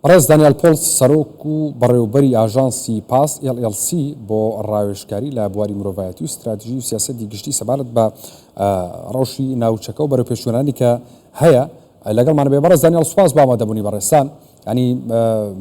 بەڕێز دانیال پۆڵس سەرۆک و بەڕێوبەری ئاژانسی پاس LLC بۆ ڕاوێژکاری لە بواری مرۆڤایەتی و ستراتیژی و سیاسەتی گشتی سەبارەت بە ڕەوشی ناوچەکە و بەرەوپێشچوونانی کە هەیە لەگەڵمان بێ. بەڕێز دانیال سوپاس بۆ ئامادەبوونی بەڕێزتان. ینی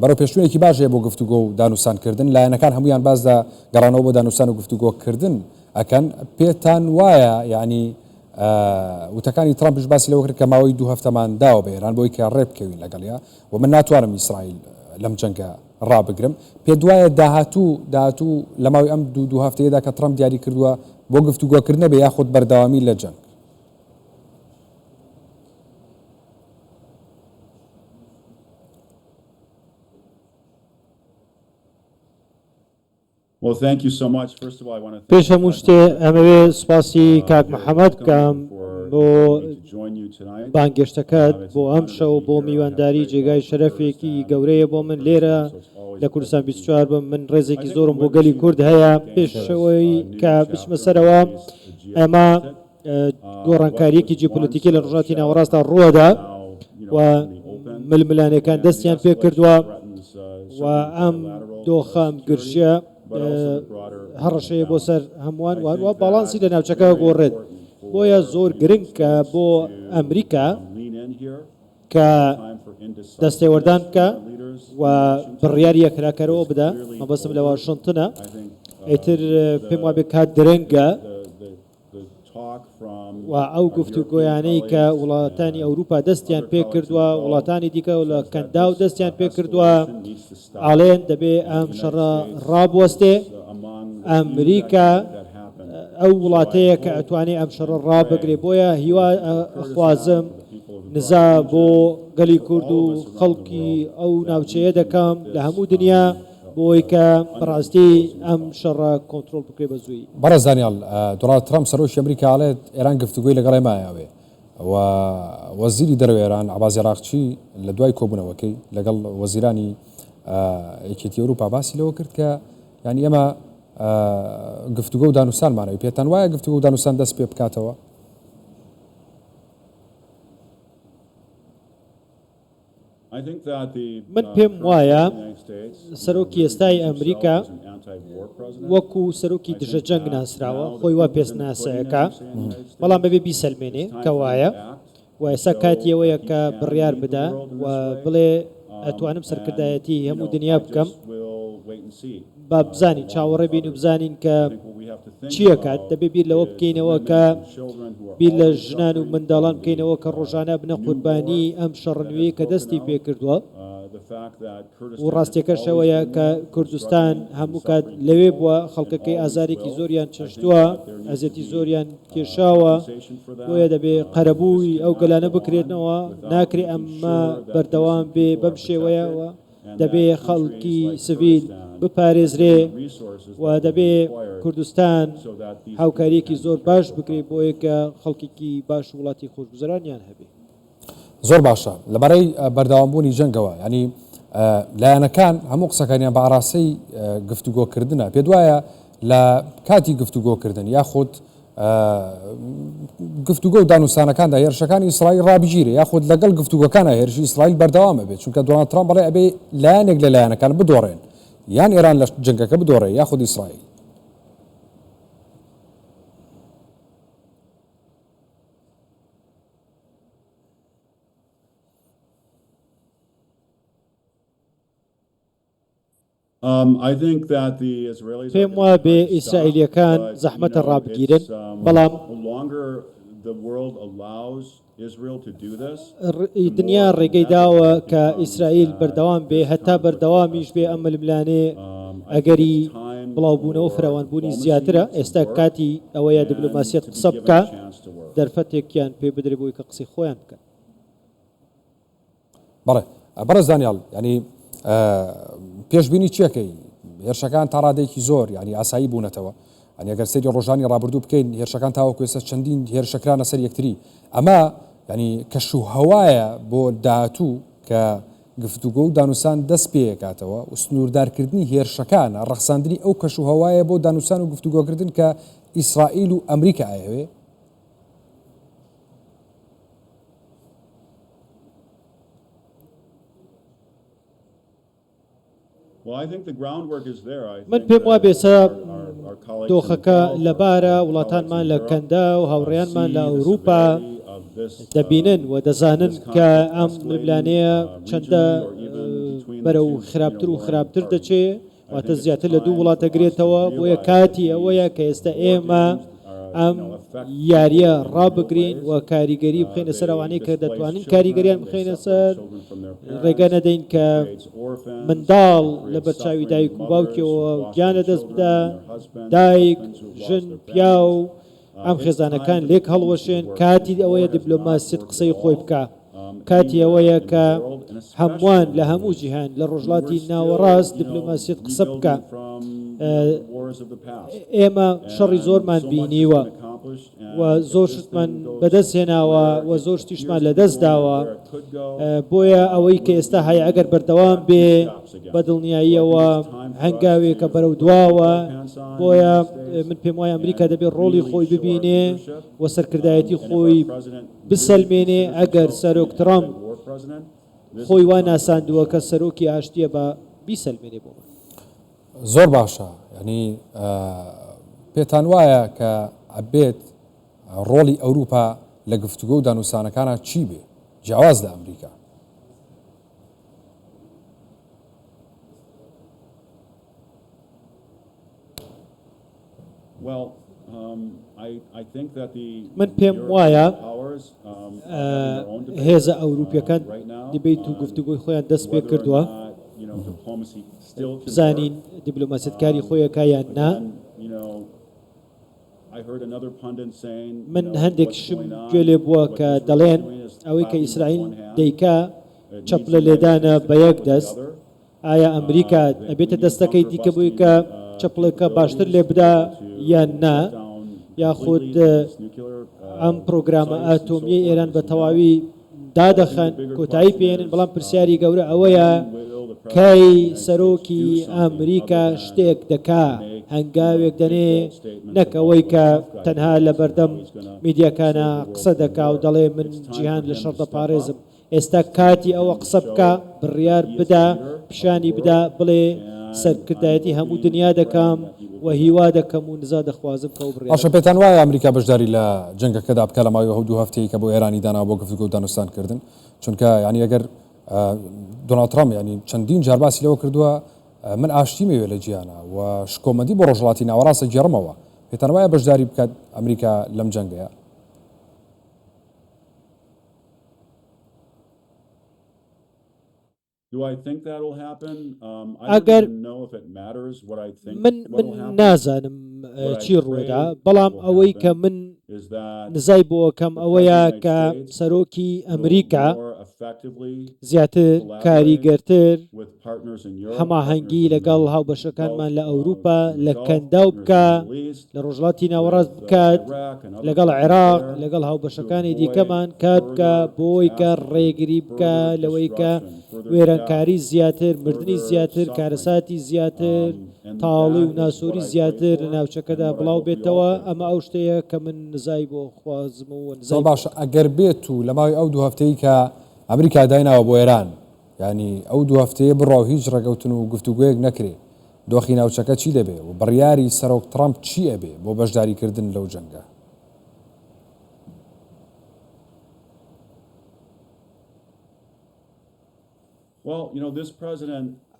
بەرەوپێشچوونێکی باش هەیە بۆ گفتوگۆ و دانوسانکردن، لایەنەکان هەمویان باس لە گەڕانەوە بۆ دانوسان و گفتوگۆکردن ئەکەن. پێتان وایە یعنی وتەکانی ترامپیش باسی لەوە کرد کە ماوەی دوو هەفتەمان داوە بە ئێران بۆی کە ڕێبکەوین لەگەڵیا و من ناتوانم ئیسرائیل لەم جەنگە ڕابگرم. پێت وایە داهاتوو داهاتوو لە ماوەی ئەم دوو دوو هەفتەیەدا کە ترامپ دیاری کردووە بۆ گفتوگۆکردنە بێ یاخود بەردەوامی لە جەنگ؟ پێش هەموو شتێ ئەمەوێ سوپاسی کاک محەمەد بکەم بۆ بانگێشتەکەت بۆ ئەم شەو بۆ میوانداری جێگای شەرەفێکی گەورەیە بۆ من لێرە لە کوردستان 24 بم من ڕێزێکی زۆرم بۆ گەلی کورد هەیە پێشەوەی کە بچمە سەرەوە ئەمە گۆڕانکارییەکی جیۆپۆلەتیکی لە ڕۆژهەڵاتی ناوەڕاستدا ڕووەدا و ململانێکان دەستیان پێکردووە و ئەم دۆخە ئەم گرژیە هەڕەشەیە بۆ سەر هەمووان و هەروە باڵانسی لە ناوچەکە گۆڕێت بۆیە زۆر گرنگ کە بۆ ئەمریکا کە دەستێوەردان بکە و بڕیاری یەکلاکەرەوە بدا مەبەستم لە واشنتنە ئیتر پێم وابێ کات درەنگە و ئەو گفتوگۆیانەی کە وڵاتانی ئەوروپا دەستیان پێکردووە، وڵاتانی دیکە لە کەنداو دەستیان پێکردووە، ئەڵێن دەبێ ئەم شەڕە ڕابوەستێ، ئەمریکا ئەو وڵاتەیە کە ئەتوانێ ئەم شەڕە ڕابگرێ، بۆیە هیوا ئەخوازم نزا بۆ گەلی کورد و خەڵکی ئەو ناوچەیە دەکەم لە هەموو دنیا، بۆ ئەوەی کە بەڕاستی ئەم شەڕە کۆنترۆڵ بکرێت بە زوویی. بەڕێز دانیاڵ، دۆناڵد ترەمپ سەرۆکی ئەمریکا ئەڵێت ئێران گفتوگۆی لەگەڵ ئێمە ئەوێ و وەزیری دەرەوەی ئێران عەباس عێراقچی لە دوای کۆبوونەوەکەی لەگەڵ وەزیرانی یەکێتی ئەوروپا باسی لەوە کرد کە یانی ئێمە گفتوگۆ و دانوسانمانەوەی پێتان وایە گفتوگۆ و دانوسان دەست پێ بکاتەوە؟ من پێم وایە سەرۆکی ئێستای ئەمریکا وەکو سەرۆکی دژە جەنگ ناسراوە، خۆی وا پێناسەیەکە، بەڵام بەبێ بیسەلمێنێ کە وایە و ئێستا کاتی ئەوەیە کە بڕیار بدا و بڵێ ئەتوانم سەرکردایەتی هەموو دنیا بکەم. با بزانین، چاوەڕێ بین و بزانین کە چی ئەکات، دەبێ بیر لەوە بکەینەوە کە بیر لە ژنان و منداڵان بکەینەوە کە ڕۆژانە ئەبنە قوربانیی ئەم شەڕە نوێیەی کە دەستی پێکردووە و ڕاستیەکەش ئەوەیە کە کوردستان هەموو کات لەوێ بووە، خەڵکەکەی ئازارێکی زۆریان چەشتووە، ئەزیەتی زۆریان کێشاوە، بۆیە دەبێ قەرەبووی ئەو گەلانە بکرێنەوە، ناکرێ ئەمە بەردەوام بێ بەم شێوەیە و. دەبێ خەڵکی سڤیل بپارێزرێ و دەبێ کوردستان هاوکارییەکی زۆر باش بکرێ بۆیە کە خەڵکێکی باش و وڵاتی خۆشگوزەرانیان هەبێ. زۆر باشە لەبارەی بەردەوامبوونی جەنگەوە یانی لایەنەکان هەموو قسەکانیان بە ئاراستەی گفتوگۆکردنە پێت وایە لە کاتی گفتوگۆکردن یاخود گفتوگۆ و دانوستانەکاندا هێرشەکانی ئیسرائیل ڕابگیرێ یاخود لەگەڵ گفتوگۆکانە هێرشی ئیسرائیل بەردەوامە بێت چونکە دۆناڵد ترامپ بەڵێ ئەبێ لایەنێک لە لایەنەکان بدۆڕێن یان ئێران لە جەنگەکە بدۆڕێ یاخود ئیسرائیل. پێم وابێ ئیسرائیلییەکان زەحمەتە ڕابگیرن، بەڵام دنیا ڕێگەی داوە کە ئیسرائیل بەردەوام بێ، هەتا بەردەوامیش بێ ئەم ململانێ ئەگەری بڵاوبوونەوە و فراوانبوونی زیاترە، ئێستا کاتی ئەوەیە دیبلۆماسیەت قسە بکا، دەرفەتێکیان پێ بدرێ بۆی کە قسەی خۆیان بکەن. بەڵێ بەڕێز دانیال ینی پێشبینی چیەکەی هێرشەکان تا ڕادێکی زۆر ینی ئاسایی بوونەتەوە ئەنی ئەگەر سەیری ڕۆژانی ڕابردوو بکەین هێرشەکان تاوەکو ئێستا چەندین هێرشەکرانە سەر یەکتری ئەمە ینی کەش و هەوایە بۆ داهاتوو کە گفتوگۆ و دانوسان دەست پێکاتەوە و سنووردارکردنی هێرشەکانە ڕەخساندنی ئەو کەش و هەوایە بۆ دانوسان و گفتوگۆکردن کە ئیسرائیل و ئەمریکا ئەیەوێ من پێم وابێ سە دۆخەکە لەبارە، وڵاتانمان لە کەنداو، هاوڕێیانمان لە ئەوروپا دەبینن و دەزانن کە ئەم ململانێیە چەندە بەرەو خراپتر و خراپتر دەچێ، واتە زیاتر لە دوو وڵات دەگرێتەوە، بۆیە کاتی ئەوەیە کە ئێستا ئێمە ئەم یارییە ڕابگرین و کاریگەری بخەینە سەر ئەوانەی کە دەتوانین کاریگەریان بخەینە سەر، ڕێگە نەدەین کە منداڵ لەبەر چاوی دایک و باوکیەوە گیان لەدەست بدا، دایک، ژن، پیاو، ئەم خێزانەکان لێک هەڵوەشێن، کاتی ئەوەیە دیبلۆماسیەت قسەی خۆی بکا، کاتی ئەوەیە کە هەمووان لە هەموو جیهان لە ڕۆژهەڵاتی ناوەڕاست دیبلۆماسیەت قسە بکا. ئێمە شەڕی زۆرمان بینیوە و زۆر شتمان بەدەست هێناوە و زۆر شتیشمان لەدەست داوە، بۆیە ئەوەی کە ئێستا هەیە ئەگەر بەردەوام بێ بە دڵنیاییەوە هەنگاوێکە بەرەو دواوە، بۆیە من پێم وایە ئەمریکا دەبێت ڕۆڵی خۆی ببینێ و سەرکردایەتی خۆی بسەلمێنێ، ئەگەر سەرۆک ترەمپ خۆی وا ناساندووە کە سەرۆکی ئاشتییە با بیسەلمێنێ بۆمان. زۆر باشە یانی پێتان وایە کە ئەبێت ڕۆڵی ئەوروپا لە گفتوگۆ و دانوسانەکانا چی بێ جیاواز لە ئەمریکا؟ من پێم وایە هێزە ئەوروپیەکان debate و گفتوگۆی خۆیان دەست پێ کردووە بزانین دیبلۆماسیەت کاری خۆیەکە یان نا. من هەندێک شم گوێ لێ بووە کە دەڵێن ئەوەی کە ئیسرائیل دەیکا چەپڵە لێدانە بە یەک دەست، ئایا ئەمریکا ئەبێتە دەستەکەی دیکە بۆی کە چەپڵەکە باشتر لێ بدا یان نا، یاخود ئەم پرۆگرامە ئەتۆمیەی ئێران بە تەواوی دادەخەن کۆتایی پێێنن، بەڵام پرسیاری گەورە ئەوەیە کەی سەرۆکی ئەمریکا شتێک دەکا، هەنگاوێک دەنێ، نەک ئەوەی کە تەنها لە بەردەم میدیاکانا قسە دەکا و دەڵێ من جیهان لە شەڕ دەپارێزم. ئێستا کاتی ئەوە قسە بکا، بڕیار بدا، پیشانی بدا، بڵێ سەرکردایەتی هەموو دنیا دەکەم و هیوا دەکەم و نزا دەخوازم کە ئەو بڕیارە باشە بدات. پێتان وایە ئەمریکا بەشداری لە جەنگەکەدا بکا لە ماوەی ئه و دوو هەفتەیەی کە بۆ ئێرانی داناوە بۆ گفتوگۆ و دانوستان کردن؟ چونکە یانی ئەگەر دۆناڵد ترەمپ یانی چەندین جار باسی لەوە کردووە من ئاشتیم ئەوێ لە جیهانا و شکۆمەندی بۆ ڕۆژهەڵاتی ناوەڕاست ئەگێڕمەوە، پێتان وایە بەشداری بکات ئەمریکا لەم جەنگەیا؟ ئەگەر من من نازانم چی ڕووەدا بەڵام ئەوەی کە من نزای بۆکەم ئەوەیە کە سەرۆکی ئەمریکا زیاتر کاریگەرتر هەماهەنگی لەگەڵ هاوبەشەکانمان لە ئەوروپا لە کەنداو بکا لە ڕۆژهەڵاتی ناوەڕاست بکات، لەگەڵ عێراق، لەگەڵ هاوبەشەکانی دیکەمان کار بکا بۆوەی کە ڕێگری بکا لەوەی کە وێرانکاری زیاتر، مردنی زیاتر، کارەساتی زیاتر، تاڵی و ناسۆری زیاتر لە ناوچەکەدا بڵاو بێتەوە، ئەمە ئەو شتەیە کە من نزای بۆ خوازم و زۆر نزای بۆ باشە ئەگەر بێت و لە ماوەی ئەو دوو هەفتەی کە ئەمریکا دایناوە بۆ ئێران یانی ئەو دوو هەفتەیە بڕوا و هیچ ڕێکەوتن و گفتوگۆیەک نەکرێ دۆخی ناوچەکە چی دەبێ و بڕیاری سەرۆک تڕەمپ چی ئەبێ بۆ بەشداری کردن لەو جەنگە؟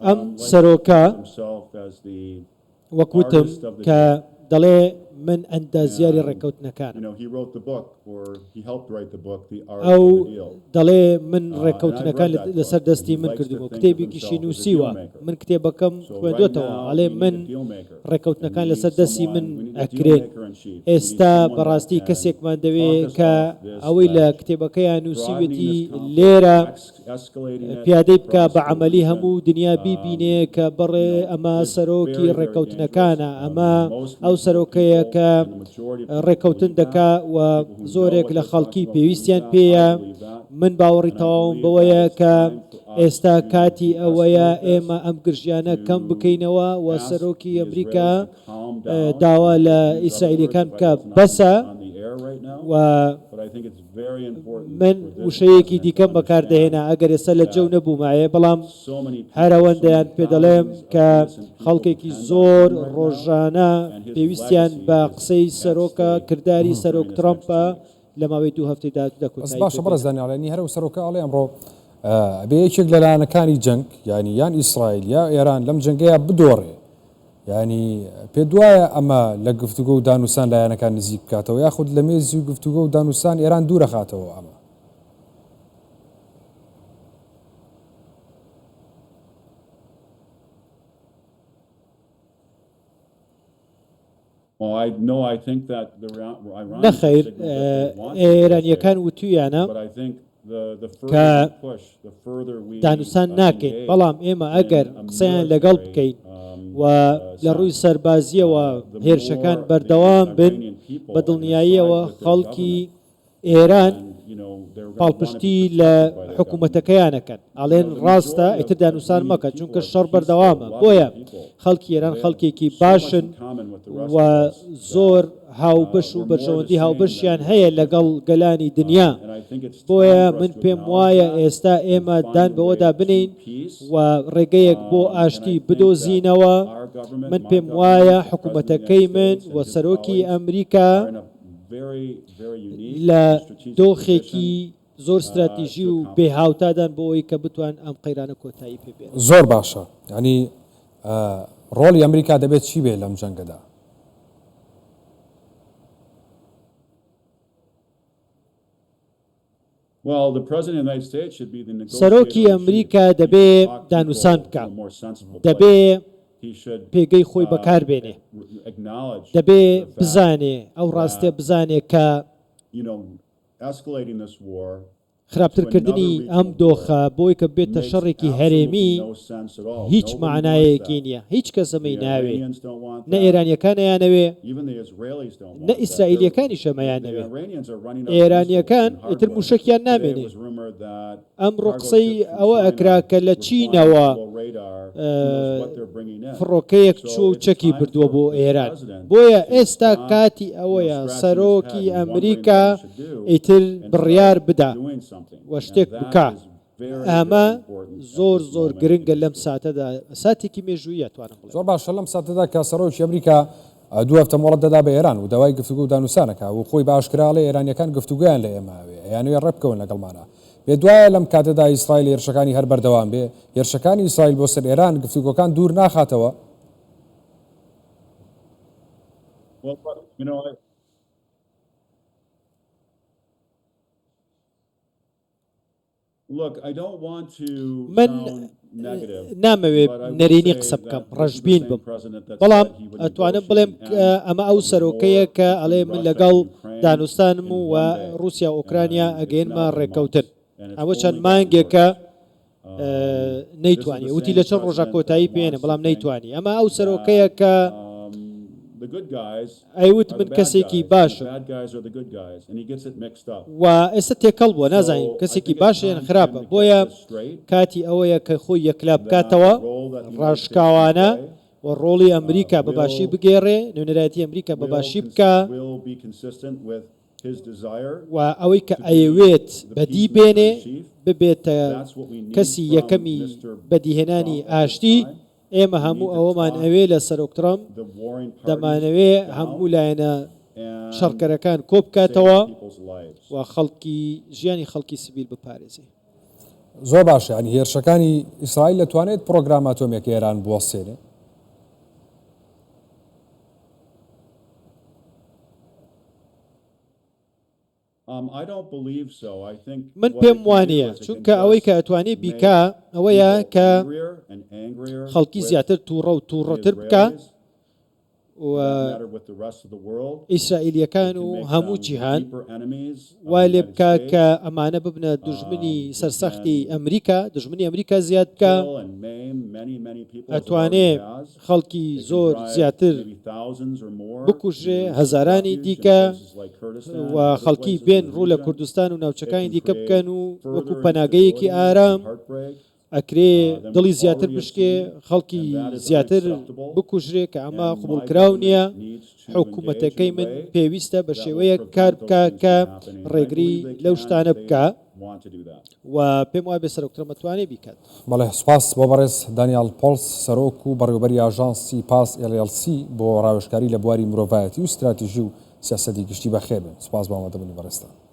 ئەم سەرۆکە وەک وتم کە دەڵێ من ئەندازیاری ڕێککەوتنەکانم. ئەو دەڵێ من ڕێککەوتنەکان لەسەر دەستی من کردوومە و کتێبێکیشی نووسیوە، من کتێبەکەم خوێندووەتەوە، ئەڵێ من ڕێککەوتنەکان لەسەر دەستی من ئەکرێن. ئێستا بەڕاستی کەسێکمان دەوێ کە ئەوەی لە کتێبەکەیا نووسیویەتی لێرە پیادەی بکا بە عەمەلی هەموو دنیا بیبینێ کە بەڵێ ئەمە سەرۆکی ڕێککەوتنەکانە، ئەمە ئەو سەرۆکەیە کە ڕێککەوتن دەکا و زۆرێک لە خەڵکی پێویستیان پێیە. من باوەڕی تەواوم بەوەیە کە ئێستا کاتی ئەوەیە ئێمە ئەم گرژیانە کەم بکەینەوە و سەرۆکی ئەمریکا داوا لە ئیسرائیلیەکان بکا بەسە و. من وشەیەکی دیکەم بەکاردەهێنا ئەگەر ئێستا لە جەو نەبوومایە، بەڵام هەر ئەوەندەیان پێدەڵێم کە خەڵکێکی زۆر ڕۆژانە پێویستیان بە قسەی سەرۆکە، کرداری سەرۆک ترەمپە لە ماوەی دوو هەفتەی داهاتوودا بەس کۆتایی باشە پێ بەڕێز بێنم. دانیاڵ یانی هەر ئەو سەرۆکە ئەڵێ ئەمڕۆ ئەبێ یەکێک لە لایەنەکانی جەنگ یانی یان ئیسرائیل یا ئێران لەم جەنگەیا بدۆڕێ یانی پێت وایە ئەمە لە گفتوگۆ و دانوسان لایەنەکان نزیک بکاتەوە یاخود لە مێزی گفتوگۆ و دانوسان ئێران دوورەخاتەوە ئەمە؟ نەخەیر ئێرانییەکان وتوویانە کە دانوسان ناکەین، بەڵام ئێمە ئەگەر قسەیان لەگەڵ بکەین و لە ڕووی سەربازییەوە هێرشەکان بەردەوام بن، بە دڵنیاییەوە خەڵکی ئێران پاڵپشتی لە حکوومەتەکەیان ئەکەن، ئەڵێن ڕاستە ئیتر دانوسان مەکە، چونکە شەڕ بەردەوامە، بۆیە خەڵکی ئێران خەڵکێکی باشن و زۆر هاوبەش و بەرژەوەندی هاوبەشیان هەیە لەگەڵ گەلانی دنیا، بۆیە من پێم وایە ئێستا ئێمە دان بەوەدا بنێین و ڕێگەیەک بۆ ئاشتی بدۆزینەوە، من پێم وایە حکوومەتەکەی من و سەرۆکی ئەمریکا لە دۆخێکی زۆر ستراتیژی و بێ هاوتادان بۆ ئەوەی کە بتوان ئەم قەیرانە کۆتایی پێ بێنن. زۆر باشە یانی ڕۆڵی ئەمریکا دەبێت چی بێت لەم جەنگەدا؟ سەرۆکی ئەمریکا دەبێ دانوسان بکا، دەبێ پێگەی خۆی بەکار بێنێ، دەبێ بزانێ ئەو ڕاستیە بزانێ کە خراپترکردنی ئەم دۆخە بۆی کە ببێتە شەڕێکی هەرێمی هیچ مەعنایەکی نییە، هیچ کەس ئەمەی ناوێ، نە ئێرانییەکان ئەیانەوێ، نە ئیسرائیلییەکانیش ئەمەیانەوێ. ئێرانییەکان ئیتر مووشەکیان نامێنێ. ئەمڕۆ قسەی ئەوە ئەکرا کە لە چینەوە فڕۆکەیەک چووە و چەکی بردووە بۆ ئێران. بۆیە ئێستا کاتی ئەوەیە سەرۆکی ئەمریکا ئیتر بڕیار بدا و شتێک بکا. ئەمە زۆر زۆر گرنگە لەم ساتەدا، ساتێکی مێژووییە توانم بڵێم. زۆر باشە لەم ساتەدا کە سەرۆکی ئەمریکا دوو هەفتە مۆڵەت دەدا بە ئێران و داوای گفتوگۆ و دانوسان ئەکا و خۆی بە ئاشکرا ئەڵێ ئێرانیەکان گفتوگۆیان لە ئێمە ئەوێ ئەیانەوێ ڕێبکەون لەگەڵمانا بێ دوایە لەم کاتەدا ئیسرائیل هێرشەکانی هەر بەردەوام بێ هێرشەکانی ئیسرائیل بۆ سەر ئێران گفتوگۆکان دوور ناخاتەوە؟ من نامەوێ نەرێنی قسە بکەم، ڕەشبین بم، بەڵام ئەتوانم بڵێم ئەمە ئەو سەرۆکەیە کە ئەڵێ من لەگەڵ دانوستانم و ڕووسیا و ئۆکرانیا ئەگەیەنمە ڕێککەوتن. ئەوە چەند مانگێکە نەیتوانی، وتی لە چەند ڕۆژا کۆتایی پێێنم، بەڵام نەیتوانی. ئەمە ئەو سەرۆکەیە کە ئەیوت من کەسێکی باشم و ئێستا تێکەڵ بووە نازانین کەسێکی باشە یان خراپە بۆیە کاتی ئەوەیە کە خۆی یەکلا بکاتەوە ڕاشکاوانە و ڕۆڵی ئەمریکا بە باشی بگێڕێ نوێنەرایەتی ئەمریکا بە باشی بکا و ئەوەی کە ئەیەوێت بەدی بێنێ ببێتە کەسی یەکەمی بەدیهێنانی ئاشتی ئێمە هەموو ئەوەمان ئەوێ لە سەرۆک ترەمپ، دەمانەوێ هەموو لایەنە شەڕکەرەکان کۆبکاتەوە و خەڵکی ژیانی خەڵکی سڤیل بپارێزێ. زۆر باشە یانی هێرشەکانی ئیسرائیل دەتوانێت پڕۆگرامە ئەتۆمیەکەی ئێران بوەستێنێ؟ من پێم وانییە، چونکە ئەوەی کە ئەتوانێ بیکا ئەوەیە کە خەڵکی زیاتر تووڕە و تووڕەتر بکا و ئیسرائیلییەکان و هەموو جیهان وای لێ بکا کە ئەمانە ببنە دوژمنی سەرسەختی ئەمریکا، دوژمنی ئەمریکا زیاد بکا، ئەتوانێ خەڵکی زۆر زیاتر بکوژرێ، هەزارانی دیکە و خەڵکی بێن ڕوو لە کوردستان و ناوچەکانی دیکە بکەن و وەکو پەناگەیەکی ئارام. ئەکرێ دڵی زیاتر بشکێ، خەڵکی زیاتر بکوژرێ کە ئەمە قبوڵکراو نییە. حکومەتەکەی من پێویستە بە شێوەیەک کار بکا کە ڕێگری لەو شتانە بکا و پێم وابێ سەرۆک ترەمپ ئەتوانێ بیکات. بەڵێ سوپاس بۆ بەڕێز دانیاڵ پۆڵس سەرۆک و بەڕێوەبەری ئاژانسی پاس LLC بۆ ڕاوێژکاری لە بواری مرۆڤایەتی و ستراتیژی و سیاسەتی گشتی بەخێربێن سوپاس بۆ ئامادەبوونی بەڕێزتان.